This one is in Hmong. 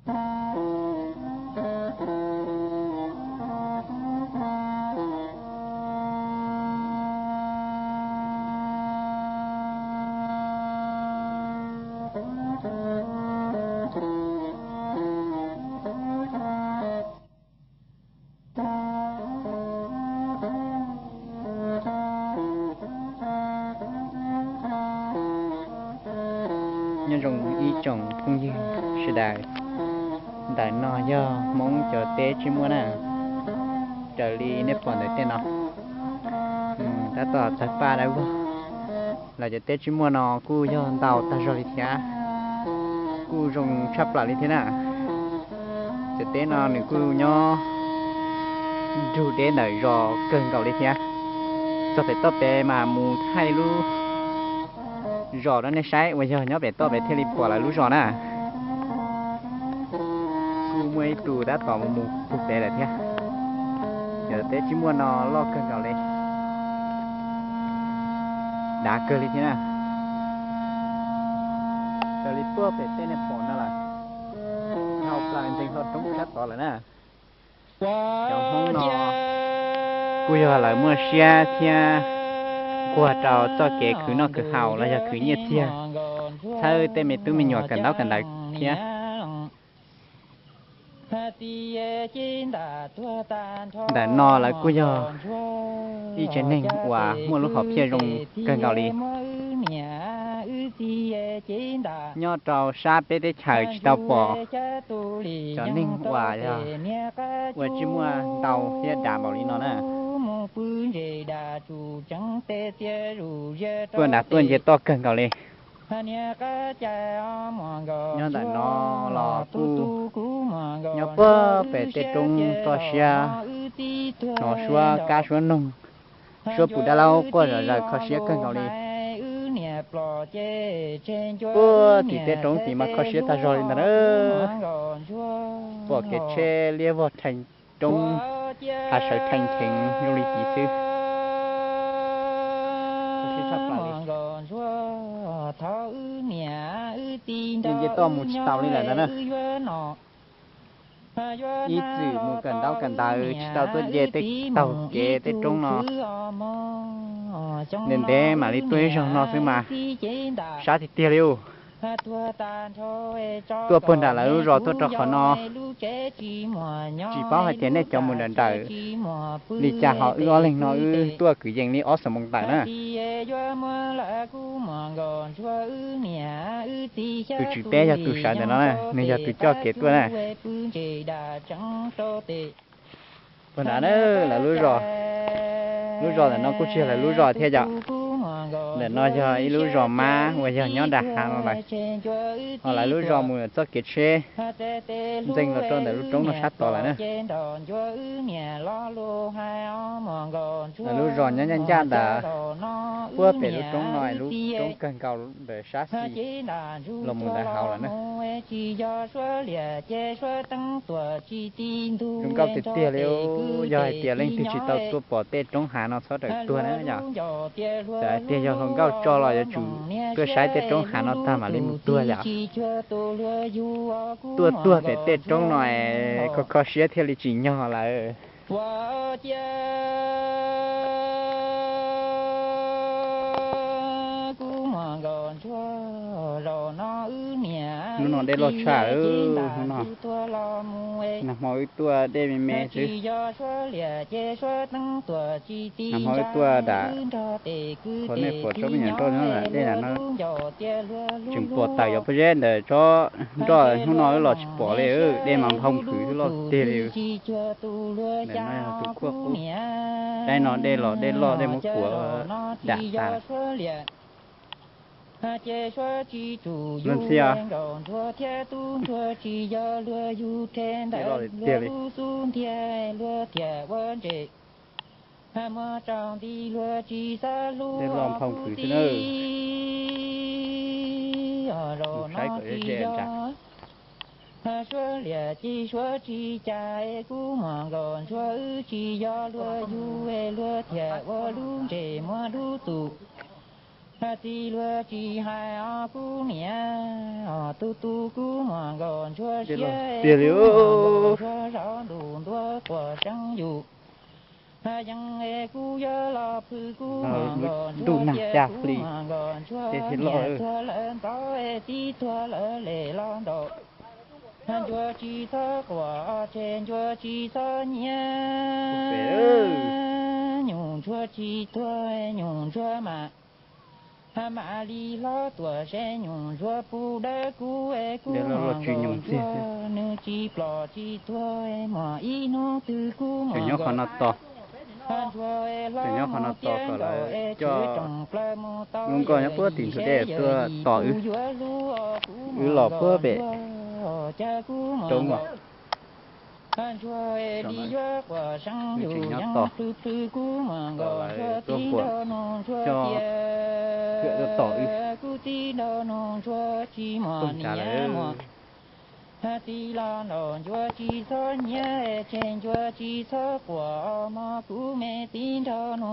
Nyob zoo ib tsoom phooj ywg sawv daws, ntawm no yog Hmoob cov teb tsib muaj na, raws li nej pom ntawm tej no, tab tom tawg paj dawb vog. Lawv cov teb tsib muaj no kuj yog ntau tag zog li thiab, kuj zoo tshaj plaws li thiab na. Cov teb no nws kuj nyob nrug deb ntawm zos kawg nkaus li thiab. Txog pem toj pem mas mus thaij lub zos rau nej saib uas yog nyob pem toj pem thiaj li pom lawv lub zos na. Kuj muaj ib tug tab tom mus mus puag pem lawm thiab. Cov teb tsib muaj no loj kawg nkaus li, dav kawg li thiab na. Raws li puag pem tej nej pom no lawm, dhau plaws ntxeev hlo roob sab tod lawm na. Cov Hmoob no kuj yog lawv muaj siab thiab nquag rau txoj kev khwv noj khwv haus los yog khwv nyiaj txiag, txhawb tej me tub me nyuam kawm ntaub kawm ntawv thiab. Ntawm no lawv kuj yog ib tsev neeg uas muaj lub hom phiaj zoo kawg nkaus li. Nyob rau sab peb teb chaws tsis tau pom cov neeg uas yog ua tsib muaj ntau thiab dav npaum li no na. Tuaj nram tuaj nce toj kawg nkaus li. Nyob ntawm no los kuj nyob puag pem tej roob toj siab, hnov suab kab suab noog, suab pus dab laub quaj zom zaws kho siab kawg nkaus li. Puag tim tej roob tim mas kho siab tag zog li ntawd na. Pom kev tsheb liab vog rhees roob, hav sawv rhees cheev zoo li tid xwb. Nce toj mus tsis taus li lawm ntag na. Ib txwm mus kawm ntaub kawm ntawv tsis tau tuaj nce tej taug kev tej roob no, ntev ntev mam li tuaj ib zaug no xwb mas sab tiag tiag li ub. Tuaj puag nram lawv lub zos tuaj rau qhov no, tsis paub hais tias nej cov mus nram nrawm li cas, ho wb ob leeg no wb tuaj kwv yees li ob xuab moos tawm na. Tus tswv peb yog tus sawv ntawm no na, nws yog tus coj kev tuaj na. Puag nrad na, lawv lub zos, lub zos ntawm no kuj tsis yog lawv lub zos thiab yom. Ntawm no yog ib lub zos mab uas yog nyob nram hav no lawm, ho lawv lub zos mus txoj kev tsheb ntxeev los rau ntawm lub roob no sab tod lawm na. Lawv lub zos nyob ncaj ncaj ntawd, puag pem lub roob no, lub roob kawg nkaus ntawm sab xis los mus ntawd hauv lawm na. Zoo nkauj tiag tiag li, yog hais tias leej twg tsis tau tuaj pom tej roob hav no txhob rawm tuag na yom. Txawm hais tias yog hluas nkauj tso los yuav tsum tuaj saib tej roob hav no tag mam li mus tuag yom. Tuaj tuag pem tej roob no es kho kho siab thiaj li tsim nyog lawm. Hnub no dej loj tshaj, hnub no, nag hmo wb tuaj dej me me xwb. Nag hmo wb tuaj dam, qhov nej pom tsob me nyuam nroj nyob dej na, tseem pom tawm yuav pob zeb ntawm tsob nroj, hnub no wb los tsis pom li, dej mas nphoo phwm xwb loj tiag li. Ntawm no yog tus kuaj qub, saib no dej los dej loj dej muab kuav dam tas. Luag ntxhi os. Dej loj tiag li. Dej loj nphoo phwm xwb na. Saib kom ze nrad. Txiv luag tsis hais os kuv niam, os tus tus kuv muag nkaus ntsuag siab, kuv muag nkaus ntsuag zov ntuj ntuag quas seeb yus. Yeej es kuv yuav los phwj kuv muag nkaus ntsuag cia, kuv muag nkaus ntsuag niam tuag lawm ntxov es txiv tuag lawm lem los nraum. Ntsuag tsis txhob quaj tseg, ntsuag tsis txhob nyiav, nyuj ntsuag tsis tuag, nyuj ntsuag mas mam li hlob tuaj seb nyuj ntsuag puas dawb kuv es kuv muag nkaus ntsuag, nws tsis plom tsis tuag, muaj ib hnub twg kuv muag nkaus ntsuag es hlob mus tiav nkaus es tswv rooj plaws mus tau es yim seb yog yim kuv yuav hlub os kuv muag nkaus ntsuag, cas kuv muag nkaus ntsuag es li yuav quas seeb yus yeej plhws plhws kuv muag nkaus ntsuag tib nrag nug ntsuag tias, kuv tib nrag nug ntsuag tsis muaj niam muaj txiv los nraum, ntsuag tsis txhob nyiav tseg, ntsuag tsis txhob quaj os mog kuv me tib nrag nug